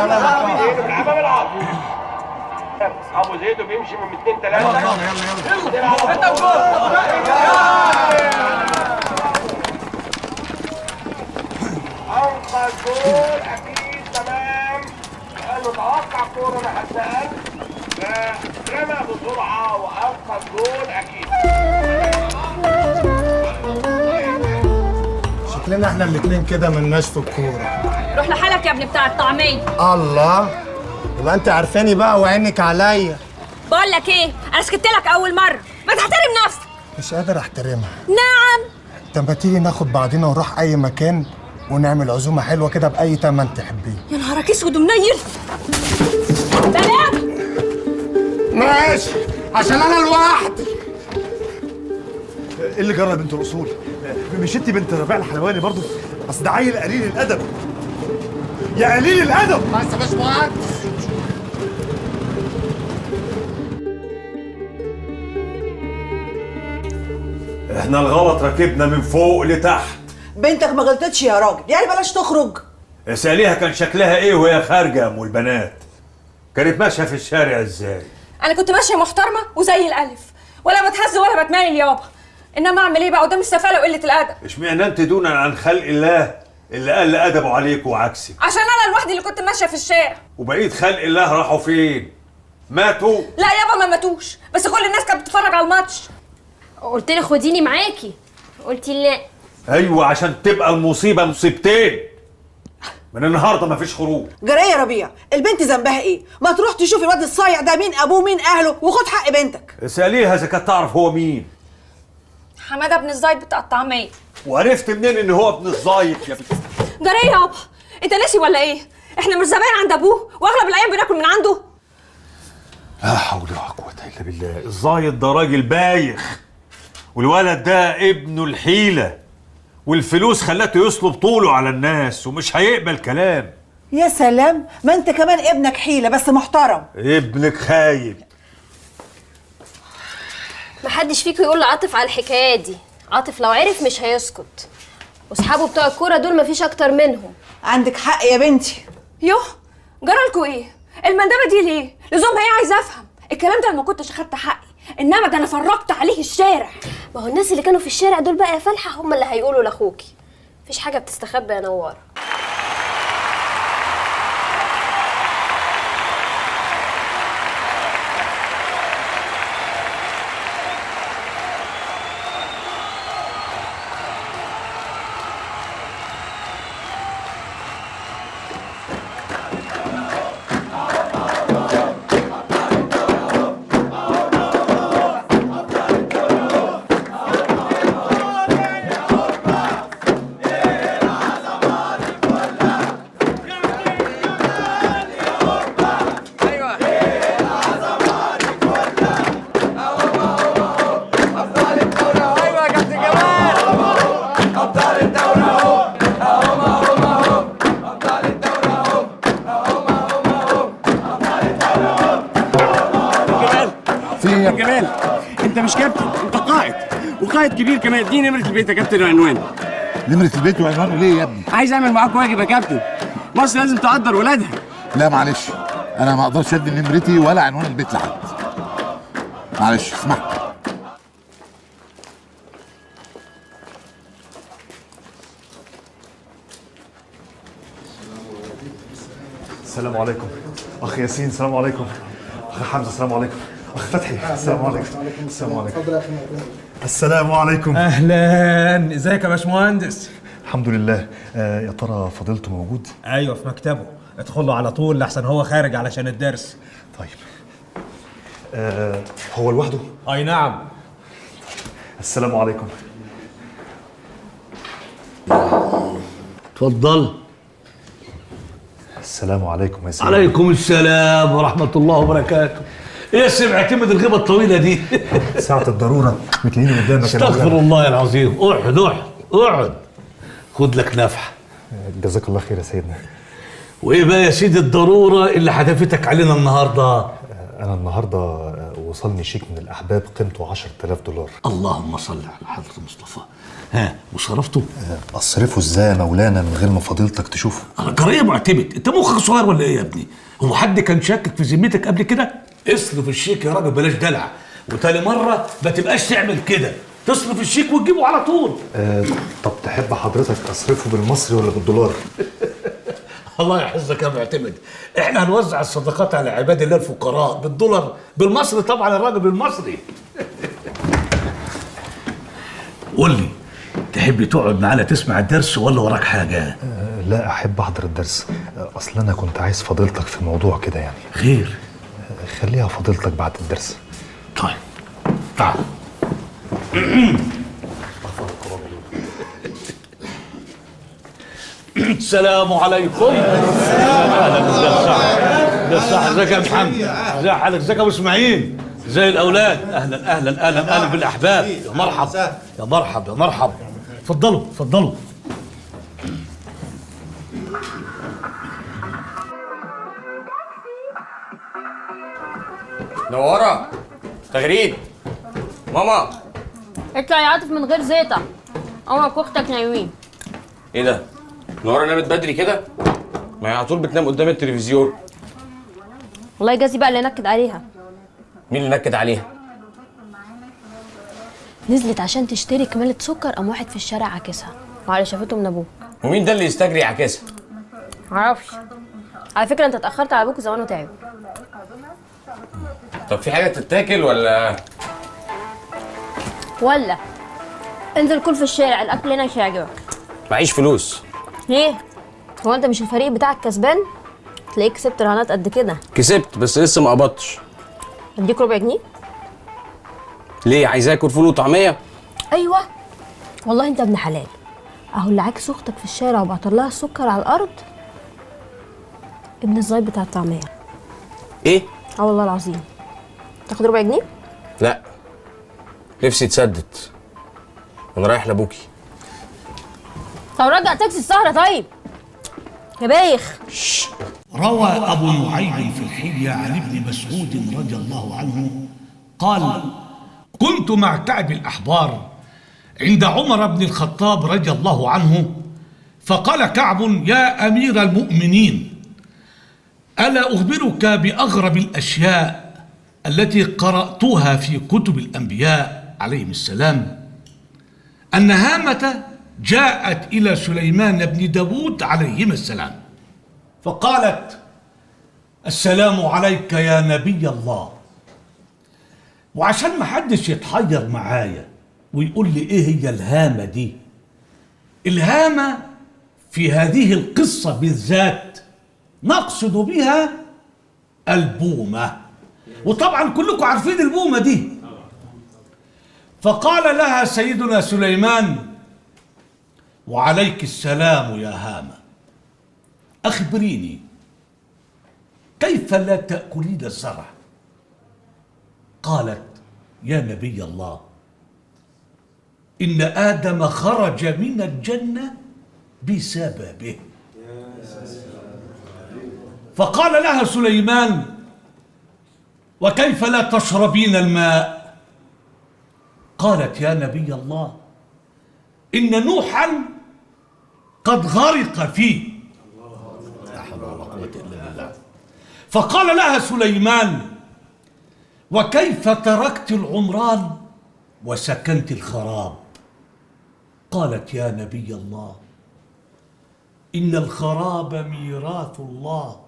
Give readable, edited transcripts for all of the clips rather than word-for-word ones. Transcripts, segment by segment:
بيلعبها بالعرض. ابو زيد بيمشي من 2 3. يلا يلا يلا انت وجول. انقذ جول اكيد تمام، لانه توقع كورة لحد قال فرمى بسرعة وانقذ جول اكيد. شكلنا احنا الاثنين كده ملناش في الكورة. روح لحالك يا ابن بتاع الطعمية. الله، يبقى انت عارفاني بقى وعينك عليا. بقول لك ايه، انا سكت لك اول مرة، ما تحترم نفسك. مش قادر احترمها. نعم. طب ما تيجي ناخد بعضينا ونروح اي مكان ونعمل عزومة حلوة كده باي تمن تحبيه. يا نهارك اسود ومنيل. بلاوي. ماشي، عشان انا لوحدي. ايه اللي جرى يا بنت الاصول؟ مش انت بنت ربيع الحلواني برضه؟ اصل ده عيل قليل الادب. يا قليل الادب. بس يا باشمهندس. احنا الغلط ركبنا من فوق لتحت. بنتك ما غلطتش يا راجل، يعني بلاش تخرج. اسأليها كان شكلها ايه وهي خارجه يا ام البنات؟ كانت ماشية في الشارع ازاي؟ انا كنت ماشية محترمه وزي الالف، ولا بتهز ولا بتمايل يابا. انما اعمل ايه بقى قدام السفاله وقلة الادب؟ اشمعنى انت دونا عن خلق الله اللي قل ادبه عليك وعكسك؟ عشان انا لوحدي اللي كنت ماشية في الشارع. وبقية خلق الله راحوا فين؟ ماتوا؟ لا يابا ما ماتوش، بس كل الناس كانت بتتفرج على الماتش. قلت لي خديني معاكي، قلتي لا. ايوه، عشان تبقى المصيبة مصيبتين. من النهارده مفيش خروج. جرايه يا ربيع، البنت ذنبها ايه؟ ما تروح تشوف الواد الصايع ده مين ابوه مين اهله وخد حق بنتك. اساليها اذا كانت تعرف هو مين. حمادة ابن الزايد بتاع الطعمية. وعرفت منين ان هو ابن الزايد يا بنت؟ جرايه يابا، انت ناسي ولا ايه؟ احنا مش زمان عند ابوه واغلب الايام بناكل من عنده. لا حول ولا قوة الا بالله. الزايد ده راجل بايخ، والولد ده ابنه الحيلة، والفلوس خلته يصلب طوله على الناس ومش هيقبل كلام. يا سلام، ما انت كمان ابنك حيله بس محترم. ابنك خايب. محدش فيكم يقول لعاطف على الحكاية دي. عاطف لو عرف مش هيسكت، واصحابه بتوع الكورة دول مفيش اكتر منهم. عندك حق يا بنتي. يوه، جرالكوا ايه؟ المندبه دي ليه؟ لزومها ايه؟ عايزه افهم الكلام ده. انا ما كنتش اخدت حقي، انما ده انا فرجت عليه الشارع. ما هو الناس اللي كانوا في الشارع دول بقى يا فالحه هم اللي هيقولوا لاخوكي. مفيش حاجة بتستخبى يا نواره. يا جمال، انت مش كابتن، انت قائد، وقائد كبير كمان. دي نمرة البيت يا كابتن وعنوانه. نمرة البيت وعنوانه ليه يا ابني؟ عايز اعمل معاك واجب يا كابتن، مصر لازم تقدر ولادها. لا معلش، انا ما اقدرش ادي نمرتي ولا عنوان البيت لحد. معلش اسمح. السلام عليكم اخ ياسين. السلام عليكم اخ حمزة. السلام عليكم اخ فتحي. السلام عليكم. السلام عليكم. السلام عليكم. اهلا، ازيك يا باشمهندس؟ الحمد لله. يا ترى فضيلته موجود؟ ايوه في مكتبه، ادخل له على طول لحسن هو خارج علشان الدرس. طيب. هو لوحده؟ اي نعم. السلام عليكم. اتفضل. السلام عليكم يا سيدي. عليكم السلام ورحمة الله وبركاته. ايه يا سي معتمد الغيبة الطويلة دي؟ ساعة الضرورة بتلاقيني قدامك. استغفر الله العظيم. اقعد اقعد اقعد، خد لك نفحة. جزاك الله خير يا سيدنا. وايه بقى يا سيدي الضرورة اللي حدفتك علينا النهاردة؟ أنا النهاردة وصلت وصلني شيك من الاحباب قيمته 10000 دولار. اللهم صل على حضرة المصطفى. ها وصرفته؟ اصرفه ازاي يا مولانا من غير ما فضيلتك تشوفه؟ جريه معتمد، انت مخك صغير ولا ايه يا ابني؟ هو حد كان شاكك في ذمتك قبل كده؟ اصرف الشيك يا راجل، بلاش دلع، وتاني مرة ما تبقاش تعمل كده، تصرف الشيك وتجيبه على طول. طب تحب حضرتك اصرفه بالمصري ولا بالدولار؟ الله يحفظك يا معتمد، احنا هنوزع الصدقات على عباد الله الفقراء بالدولار بالمصري، طبعا الراجل بالمصري. قول لي، تحب تقعد معانا تسمع الدرس ولا وراك حاجة؟ لا احب احضر الدرس، اصل انا كنت عايز فضيلتك في موضوع كده يعني. خير؟ خليها فضيلتك بعد الدرس. طيب تعال. السلام عليكم. اهلا. ده صح، ازيك يا محمد؟ ازي حالك؟ ازيك يا ابو اسماعيل؟ ازي الاولاد؟ اهلا اهلا اهلا اهلا بالاحباب. يا مرحب يا مرحب يا مرحب. اتفضلوا اتفضلوا. نوره، تغريد، ماما. اطلع يا عاطف من غير زيطه، امك واختك نايمين. ايه ده؟ نورة نامت بدري كده؟ ما هي على طول بتنام قدام التلفزيون. والله يجازي بقى اللي نكد عليها. مين اللي نكد عليها؟ نزلت عشان تشتري كمالة سكر، قام واحد في الشارع عاكسها، وعلى شافته من ابوك. ومين ده اللي يستجري يعاكسها؟ معرفش. على فكرة انت اتأخرت على ابوك زمانه تعب. طب في حاجة تتاكل ولا؟ ولا انزل كل في الشارع، الاكل هنا مش هيعجبك. معيش فلوس. ليه؟ هو انت مش الفريق بتاعك كسبان؟ تلاقيك كسبت رهانات قد كده. كسبت بس لسه ما قبضتش. اديك ربع جنيه؟ ليه؟ عايز اكل فول وطعميه؟ ايوه والله انت ابن حلال. اهو اللي عاكس اختك في الشارع وبعتر لها السكر على الارض ابن الزايد بتاع الطعمية. ايه؟ اه والله العظيم. تاخد ربع جنيه؟ لا نفسي اتسدت، انا رايح لابوكي. طب رجع تاكسي السهرة طيب يا بايخ. روى أبو نعيم في الحلية عن ابن مسعود رضي الله عنه قال: كنت مع كعب الأحبار عند عمر بن الخطاب رضي الله عنه، فقال كعب: يا أمير المؤمنين، ألا أخبرك بأغرب الأشياء التي قرأتها في كتب الأنبياء عليهم السلام؟ أن هامة جاءت إلى سليمان بن داود عليهما السلام فقالت: السلام عليك يا نبي الله. وعشان ما حدش يتحير معايا ويقول لي ايه هي الهامة دي، الهامة في هذه القصة بالذات نقصد بها البومة، وطبعا كلكم عارفين البومة دي. فقال لها سيدنا سليمان: وعليك السلام يا هامة، أخبريني كيف لا تأكلين الزرع؟ قالت: يا نبي الله، إن آدم خرج من الجنة بسببه. فقال لها سليمان: وكيف لا تشربين الماء؟ قالت: يا نبي الله، إن نوحا قد غرق فيه. لا حول ولا قوة إلا بالله. فقال لها سليمان: وكيف تركت العمران وسكنت الخراب؟ قالت: يا نبي الله، إن الخراب ميراث الله،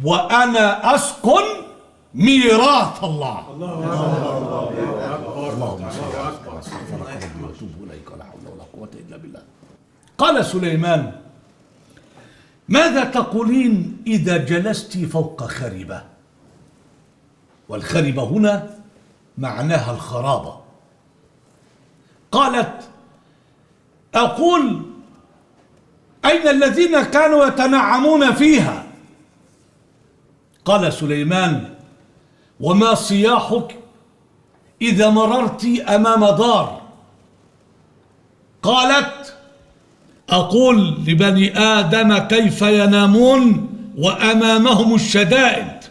وأنا أسكن ميراث الله. اللهم صل على استغفرك ربي واتوب اليك، ولا حول ولا قوة الا بالله. قال سليمان: ماذا تقولين اذا جلست فوق خربه؟ والخربه هنا معناها الخرابه. قالت: اقول اين الذين كانوا يتنعمون فيها؟ قال سليمان: وما صياحك إذا مررت أمام دار؟ قالت: أقول لبني آدم كيف ينامون وأمامهم الشدائد.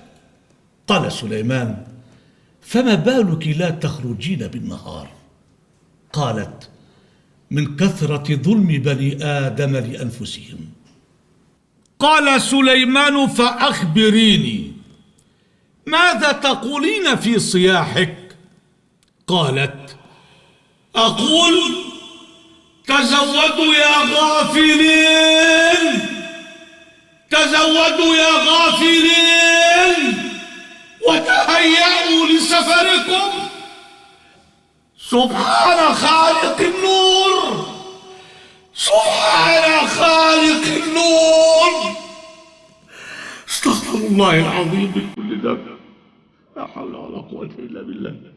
قال سليمان: فما بالك لا تخرجين بالنهار؟ قالت: من كثرة ظلم بني آدم لأنفسهم. قال سليمان: فأخبريني ماذا تقولين في صياحك؟ قالت: أقول تزودوا يا غافلين، تزودوا يا غافلين، وتهيأوا لسفركم. سبحان خالق النور، سبحان خالق النور. استغفر الله العظيم من كل ذنب. لا حول ولا قوة إلا بالله.